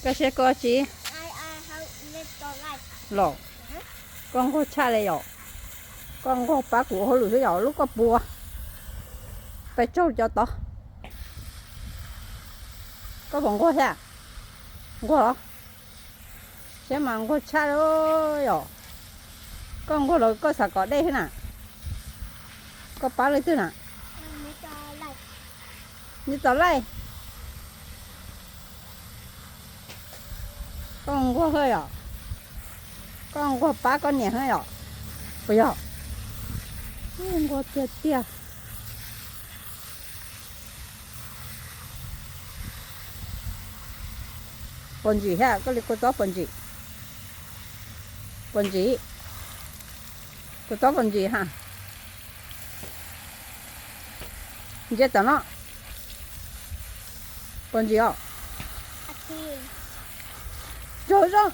Koj saib koj tsis los, koj nquag tshaj li yom. Koj nquag pab kuv ua hauj lwm xwb yom, lub koj puas pais tsaug cov tod. Koj puas nquag thiab? Nquag los? Siab mas nquag tshaj li yom. Koj nquag los koj xav kom dej thiab na? Koj pab leej twg na? Neb tau laij. Koj nquag thiab yom? Koj nquag pab koj niam thiab yom? Puas yog? Nquag tiag tiag. Puas ntsim thiab, koj li kua txob puas ntsim? Puas ntsim? Kua txob puas ntsim ha? Ntsia tom no. Puas ntsim os? Zoo zoo.